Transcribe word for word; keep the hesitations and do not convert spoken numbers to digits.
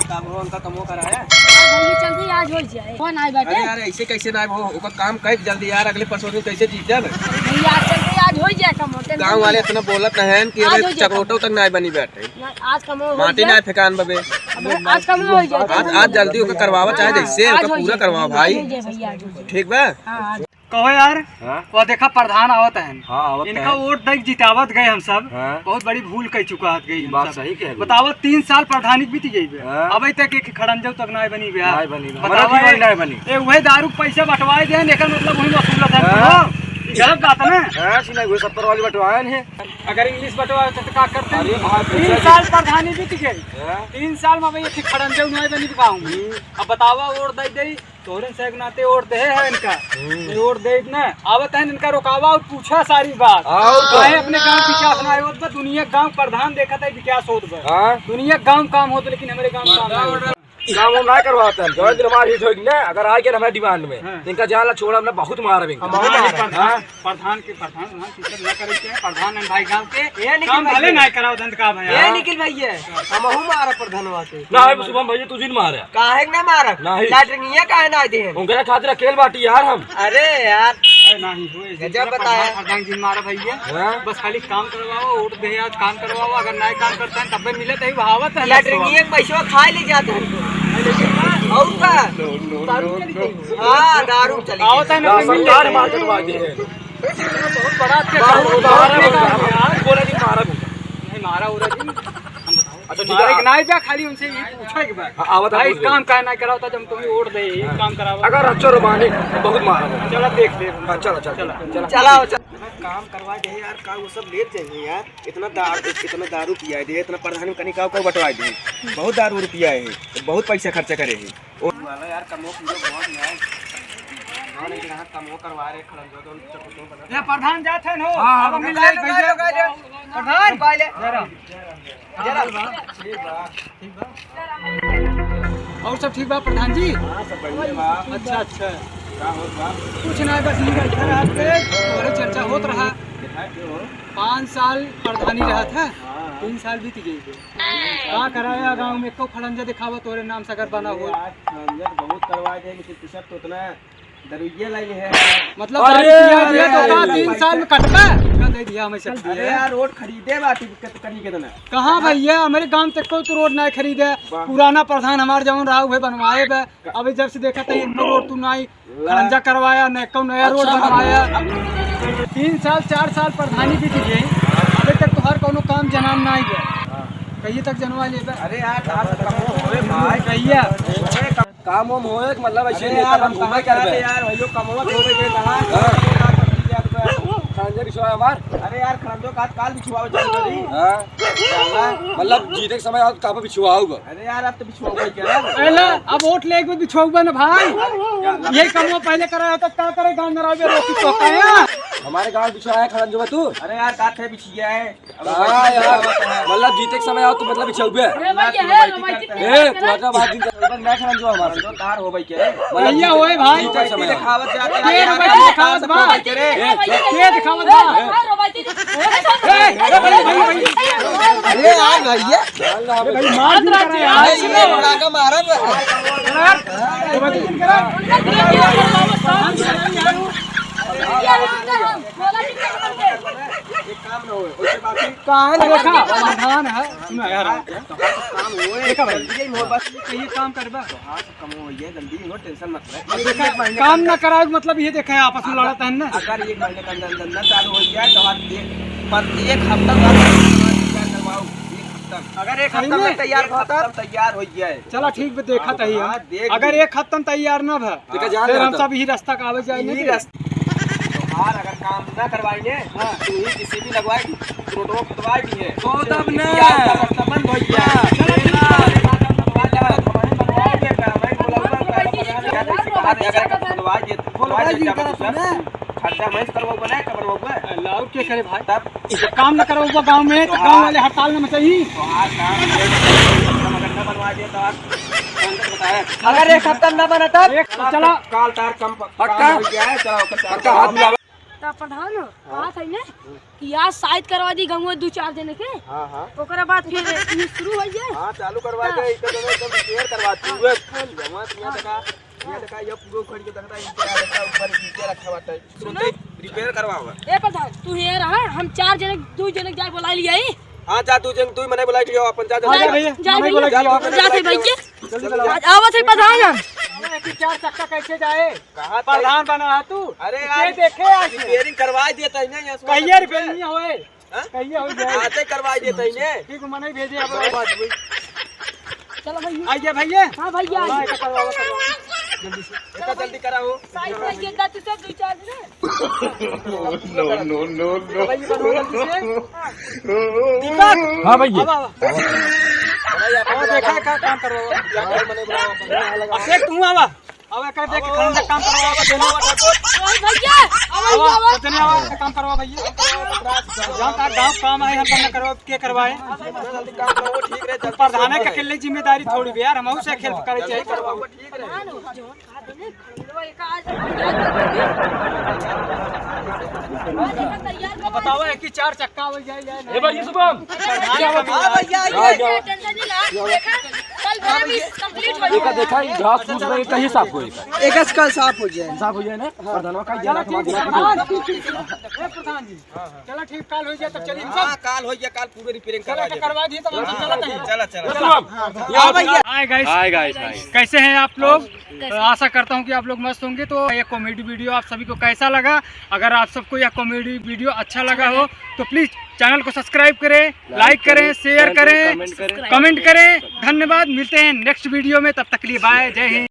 काम हो, उनका कमो कराया। हाँ भैया, चल रही, आज हो जाए। कौन आए बाटे? अरे यार, ऐसे कैसे ना हो? ओकर काम कई जल्दी यार, अगले परसों दिन कैसे जीत जाए? भैया, आज चल रही, आज हो जाए कमो, tension गाँव वाले मत इतना बोलत न हैं कि आज अरे हो जाए चकोटो कमो। तक ना बनी बैठे। ना, आज कमो हो माटी जाए। ना फेंकान बबे। अब आज कमो हो जाए, आज, tension आज मत जल्दी ओकर करवावा, चाहे हाँ, जैसे आज ओकर हो पूरा जाए। करवाओ भाई। हो जाए भैया, आज हो जाए। ठीक बा? हाँ, आज। कहो यार, हाँ? वो देखा प्रधान आवत हैं। हाँ, आवत इनका हैं। वोट दे के जितावत गए हम सब। हाँ। बहुत बड़ी भूल कर चुका है गई ई हम बात सब। सही कह रहे। बतावा, तीन साल प्रधानी बीत गई बे। हाँ। अबे तक एक खड़ंजो तक ना बनी बे। ना बनी बे। बतावा, हमारा भी ए, ना बनी। ए, वही दारू के पैसा बंटवाए दे, एकर मतलब वही वसूलत है। हाँ। हाँ? ई गलत बात है ना? हाँ, सुना, वो सत्तर वाली बंटवाए हैं। अगर English बंटवाए तो का करते? अरे भाई, तीन पैसा साल प्रधानी बीत गई। हाँ। तीन साल में भाई एक खड़ंजो ना बनी गाँव में। हम्म। अब बतावा, वोट दे दे, तोहरे से एक नाते वोट देहे है इनका। हम्म। ये वोट दे इतना, आवत है इनका रोकावा और पूछा सारी बात। और का? काहे अपने गाँव विकास ना होत बा, दुनिया गाँव प्रधान देखत है विकास होत बा। हाँ। दुनिया गाँव काम होत, लेकिन हमरे गाँव काम ना होत। काम हम ना करवाते हैं, जो दिन हमारी हिट होगी ना, अगर आए के ना हमारे demand में, हाँ। इनका जान ला छोड़ा, हमने बहुत मारा इनका। हम बहुत मारा। हाँ। प्रधान के, प्रधान, प्रधान की इज्जत ना करे के, प्रधान है भाई गाँव के, ए, निखिल काम भले भैया। ना कराओ, धंध का भैया। ए, निखिल भैया, हमहू मारा प्रधानवा के। ना, हम शुभम भैया, तू जिन मारे। काहे के ना मारब? नहीं। लैट्रिनिया काहे ना दे? उनकरे खातिर अकेल बाटी यार हम। अरे यार। अरे नहीं हो, गजब बताया। प्रधान, प्रधान जिन मारा भैया। हाँ? बस खाली काम करवाओ, वोट दे यार, काम करवाओ, अगर नहीं काम करता है तब भी मिले तो ही बहावत है। लैट्रिनिया के पैसवा खा ले जाते हैं। और का? दारू चली गई। हाँ, दारू चली गई। आओ तो ना, सरकार मार कटवा दी है। बहुत बड़ा अत्याचार बहुत हो रहा है। मारा है यार। बोला कि मारा भी। नहीं, मारा उरा जी। हम बताओ। अच्छा, ठीक मारा है। एक नाई बा, खाली उनसे ये पूछा एक बार। हाँ, आवत है, भाई, पूछ ले। काम काहे ना कराओ, जब तुम्हें वोट दे, ये हाँ। काम कराओ। अगर अच्छा रोमानी, बहुत मारा है। चला देख ले। हाँ, चला, चला, चला। चला। चला, चला। काम करवा दे यार, का वो सब लेत जाइए यार। इतना दारू, इतना दारू पिया दे, इतना प्रधान कनी का, का बंटवा दे। बहुत दारू पिया है, बहुत पैसा खर्चा करे है। ओ वाला यार, कमो पीरो बहुत है। कौन है कि यहाँ कमो करवा रहे, खड़ंजो तो चकुतो बना। ए, प्रधान जात है नो? हाँ, अब हाँ, मिल जाए भैया। प्रधान। जरा। जरा। ठीक बा। और सब ठीक बा प्रधान जी? हाँ, सब बढ़िया बा। अच्छा, अच्छा। का होत बा? कुछ ना, बस ये बैठा रहा थे, थोड़े चर्चा होत रहा। देखा क्यों? पाँच साल प्रधानी रहा था, हाँ, हाँ। तीन साल बीत गए। का कराया गाँव में, को खड़ंजा दिखावा तोरे नाम से अगर बना हो। यार, खड़ंजा तो बहुत करवा दे, लेकिन पिसत तो उतना दरुइया लाई है। मतलब, अरे, दारू पिया दिया तो अरे, का अरे, तीन साल में कटबा? का दे दिया हमें सब अरे दिया? यार, रोड खरीदे बाटी, कत-, कनी के तना। कहाँ भैया, हमारे गांव तक कोई तो रोड नहीं खरीदे। वाह। पुराना प्रधान हमार जवन रहा, उहे बनवाए बे। अबे जब से देखा था, एक रोड तू नहीं खड़ंजा करवाया, न एको नया रोड बनवाया। तीन साल, चार साल प्रधानी बीत गई, अबे तक तोहार कोनो काम जनान ना आइबे। कहिए तक जनवा लेबे। अरे यार, आज कमो होए भाई। कहिया? काम वाम होए, मतलब, ऐसे अरे नेता यार, बन हम घूमे कहाँ करबे। जाते यार, भैया, कमवा तो होबे के कहाँ? हाँ। खड़ंजा बिछवा हमार। अरे यार, खड़ंजो का काल बिछवाओ चल करी। हाँ। मतलब, जीते के समय आओ, कहाँ पे बिछवाओ बा? अरे यार, अब तो बिछवाओ भाई क्या? अरे ला, अब वोट लेके भी बिछवाओ बा ना भाई। अरे यार, यही कमवा पहले कराया होता, क्या करे गांव में रहोगे, रोटी तो खाया। हमारे गांव बिछवाया खड़ंजो तू? अरे यार, का थे बिछिया है? हाँ यार, मतलब जीते के समय आओ तो मतलब बिछाउबे। अरे भाई, ये है, रोमांटिक ए, तू हटा बात दिन तक मैं खड़ा जो हमारा। जो तार हो भाई के। मतलब भैया होए भाई। जीते के समय आओ। दिखावत जाते हैं, ये यार, रोमांटिक दिखावत बा। के रे। ये दिखावत बा। ए, ए, भाई, भाई, भाई। अरे यार, भैया। अरे भाई, मार दिन करे यार। भाई, ये बड़ा का मारा। एक काम ना होए, ओके, बाकी काहे ना देखा, प्रधान है, सुना यार, काम होए, देखा भाई। जल्दी ही मोहब्बत। ये कहिए काम करबा। तो हाँ, सब कम हो गया, जल्दी हो, tension मत ले। अब देखा, एक महीने काम ना करावे के मतलब ये देखा है, आपस में लड़त है ना। अगर एक महीने के अंदर, अंदर ना चालू हो जाए, तो आज एक, पर एक हफ्ता बाद तैयार करवाओ, एक हफ्ता। अगर एक सही हफ्ता में? में तैयार एक होता, हफ्ता में तैयार हो जाए। चला ठीक बा, देखा हाँ, तही हम। हाँ, देख अगर ली। एक हफ्ता में तैयार ना भा, देखा, जान फिर हम जाता। सब यही रास्ता का आवे जाए यही नहीं। रास्ता। तोहार अगर काम ना करवाई ने, हाँ। तो यही JCB लगवाई दी, रोडवा खुदवाई दी है। तो तब ने। ये आपका रास्ता बंद हो गया। हाँ। चलो, ठीक है। खुदवाई दे, खुदवाई दे। खुदवाई दे, खुदवाई दे। खर्चा मैं करवाऊंगा, ना करवाऊंगा। अल्लाह, और क्या करे भाई? तब काम ना करो वो गांव में, तो तो गांव वाले हड़ताल में मचाई। तो आज काम अगर ना बनवा दिया तो आज कौन सा बताया? अगर एक हफ्ता ना बना तब? एक चला। काल तार कम प-, पक्का? काम हो गया है, चला, ओकर चार पक्का हाथ मिलावा। त प्रधान, हाँ। कहा था ने कि आज शायद करवा दी गाँव दू चार जने के। हाँ, हाँ। ओकरा बाद फिर ई शुरू हो जाए। हाँ, चालू करवा हाँ। दे, इधर दोनों एकदम रिपेयर करवा दी। हाँ। पूरा जमा से यहाँ हाँ। तक आ, यहाँ तक आ, ये पूरा उखड़ के देखता है, नीचे आ, देखता है, ऊपर नीचे रखा हुआ है। सुन सुनो। दे, रिपेयर करवावा। ए प्रधान, तू ये रहा, हम चार जने, दू जने जाए बुला लिया ही। हाँ, जा, दू जन, दू मने बुला लिया, अपन जा, जा, जा, भैया, जा, मने भैया, बुला लिया, जा, जा, भैया। जल्दी बुलाओ। आज आवत है प्रधान। अरे, कि चार चक्का कैसे जाए? कहाँ तक? प्रधान बना है तू? अरे ये यार, देखे आज। रिपेयरिंग करवा देता ही ना, यहाँ से कहिए वहाँ रिपेयरिंग नहीं होए। हाँ? कहिए हो जाए। आते करवा देता ही ने। ठीक, मने भेजे अब। बड़े बात हुई। चलो भैया। आइए भैया। हाँ भैया, हाँ, आइए। एक करवाओ, करवाओ। जल्दी से। एक जल्दी कराओ। साइड में ये दस से दो चार दिन। No, no, no, no। भाई, ये बनवाओ जल्दी से। दीपक। हाँ भैया। आवा, आवा। भाई, आप आवा, देखा है का काम करवाओ। क्या काम बने बनाओ अपन? अभिषेक, तू आवा। अब एकर देख के खंडक काम करवावा देना। ओए भैया, अब आवा, आवा। सजने आवा, काम करवा भैया। जहाँ तक गाँव काम है, हम करना करवा, के करवाए? जल्दी काम करवाओ, ठीक रहे, जल्दी प्रधान से के अकेले जिम्मेदारी थोड़ी बे यार, हम से हेल्प करे चाहिए। अब बताओ है कि चार चक्का हो जाए, जाए ना। ए भाई, ये शुभम। प्रधान हाँ भैया, आ ये जाओ। टेंशन नहीं ला, देखा, कल मेरा भी कंप्लीट हो देखा, जाएगा। देखा, ये घास फूस में कहीं साफ होई। एक कल साफ हो जाए। साफ हो जाए ना? प्रधानवा का चलो, ठीक है। हाँ, ठीक, ठीक, ठीक। ए, प्रधान जी, चलो, ठीक, काल हो जाए, तब चलिए हम सब। हाँ, काल हो जाए, काल पूरे रिपेयरिंग चलो, करवा तो देंगे। करवा दिए, तब हम सब चलते हैं। चलो, चलो। चलो। हाँ, भैया। Hi, guys। Hi, guys, hi। कैसे हैं आप लोग? कैसे? तो आशा करता हूँ कि आप लोग मस्त होंगे। तो ये कॉमेडी वीडियो आप सभी को कैसा लगा? अगर आप सबको यह कॉमेडी वीडियो अच्छा लगा हो, तो प्लीज चैनल को सब्सक्राइब करें, लाइक लाइक करें, करें, शेयर कमेंट करें, करें, कमेंट करें। कमेंट करें। धन्यवाद, मिलते हैं नेक्स्ट वीडियो में, तब तक के लिए बाय, जय हिंद।